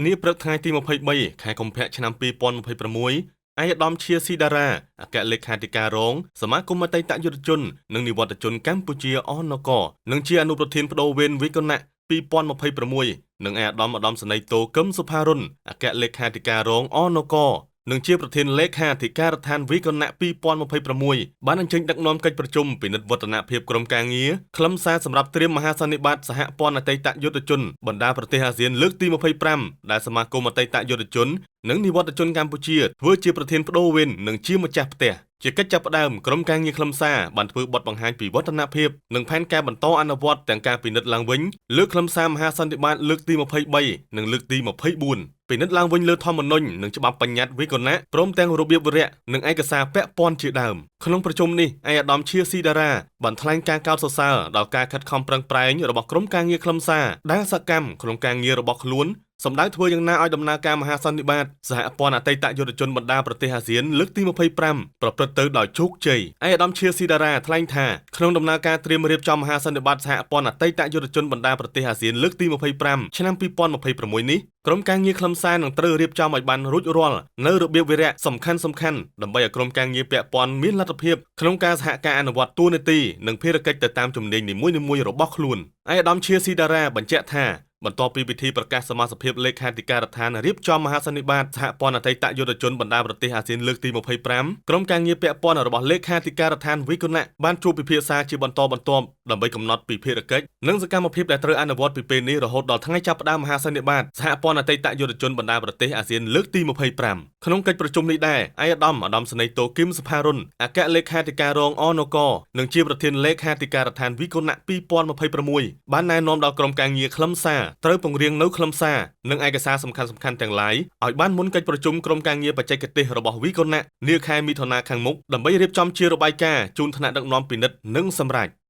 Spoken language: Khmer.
នាព្រឹកថ្ងៃទី23ខែកុម្ភៈឆ្នាំ2026ឯកឧត្តមឈាស៊ីតារាអគ្គលេខាធិការរងសមាគមអតីតយុទ្ធជននិងនិវត្តជនកម្ពុជាអនកនិងជាអនុប្រធានបដូវវេនវិកណៈ2026និងឯកឧត្តមឧត្តមសេនីយ៍តូកឹមសុផារុនអគ្គលេខាធិការរងអនកនិងជាប្រធានលេខាធិការដ្ឋានវិកណៈ2026បានអញ្ជើញដឹកនាំកិច្ចប្រជុំពិនិត្យវឌ្ឍនភាពក្រុមការងារខ្លឹមសារសម្រាប់ត្រៀមមហាសន្និបាតសហព័ន្ធអតីតយុទ្ធជនបណ្ដាប្រទេសអាស៊ានលើកទី25ដែលសមាគមអតីតយុទ្ធជននិងនិវត្តជនកម្ពុជាធ្វើជាប្រធានបដូវវេននិងជាម្ចាស់ផ្ទះជាកិច្ចចាប់ផ្ដើមក្រុមការងារខ្លឹមសារបានធ្វើបទបង្ហាញពីវឌ្ឍនភាពនិងផែនការបន្តអនុវត្តទាំងការពិនិត្យឡើងវិញលើខ្លឹមសារមហាសន្និបាតលើកទី23និងលើកទី24ពិនិត្យឡើងវិញលើធម្មនុញ្ញនិងច្បាប់បញ្ញត្តិវិកណៈព្រមទាំងរបៀបវិរៈនិងឯកសារពាក់ព័ន្ធជាដើមក្នុងប្រជុំនេះឯកឧត្តមឈាស៊ីតារាបានថ្លែងការកោតសរសើរដល់ការខិតខំប្រឹងប្រែងរបស់ក្រុមការងារខ្លឹមសារដែលសកម្មក្នុងការងាររបស់ខ្លួនសម្ដៅធ្វើយ៉ាងណាឲ្យដំណើរការមហាសន្និបាតសហព័ន្ធអតីតយុទ្ធជនបណ្ដាប្រទេសអាស៊ានលើកទី25ប្រព្រឹត្តទៅដោយជោគជ័យឯកឧត្តមឈាស៊ីតារាថ្លែងថាក្នុងដំណើរការត្រៀមរៀបចំមហាសន្និបាតសហព័ន្ធអតីតយុទ្ធជនបណ្ដាប្រទេសអាស៊ានលើកទី25ឆ្នាំ2026នេះក្រុមការងារខ្លឹមសារនឹងត្រូវរៀបចំឲ្យបានរួចរាល់នៅរបៀបវិរៈសំខាន់សំខាន់ដើម្បីឲ្យក្រុមការងារពាក់ព័ន្ធមានលទ្ធភាពក្នុងការសហការអនុវត្តតួនាទីនិងភារកិច្ចទៅតាមជំនាញនីមួយៗរបស់ខ្លួនឯកឧត្តមឈាស៊ីតារាបញ្ជាក់ថាបន្ទាប់ពីពិធីប្រកាសសមាជិកភាពលេខាធិការដ្ឋានរៀបចំមហាសន្និបាតសហព័ន្ធអតីតយុទ្ធជនបណ្ដាប្រទេសអាស៊ានលើកទី25ក្រុមការងារពាក់ព័ន្ធរបស់លេខាធិការដ្ឋានវិកណៈបានជួបពិភាក្សាជាបន្តបន្ទាប់ដើម្បីកំណត់ពីភារកិច្ចនិងសកម្មភាពដែលត្រូវអនុវត្តពីពេលនេះរហូតដល់ថ្ងៃចាប់ផ្ដើមមហាសន្និបាតសហព័ន្ធអតីតយុទ្ធជនបណ្ដាប្រទេសអាស៊ានលើកទី25ក្នុងកិច្ចប្រជុំនេះដែរឯកឧត្តមឧត្តមសេនីយ៍តូគឹមសុផារុនអគ្គលេខាធិការរងអនកនិងជាប្រធានលេខាធិការដ្ឋានវិកណៈ2026បានណែនាំដល់ក្រុមការងារខ្លឹមសារត្រូវពង្រៀងនៅខ្លឹមសារនិងឯកសារសំខាន់ៗទាំងឡាយឲ្យបានមុនកិច្ចប្រជុំក្រុមការងារបច្ចេកទេសរបស់វិកណៈនាខែមិថុនាខាងមុខដើម្បីរៀបចំជារបាយការណ៍ជូនថ្នាក់ដឹកនាំពិនិត្យនិងសម្រេច។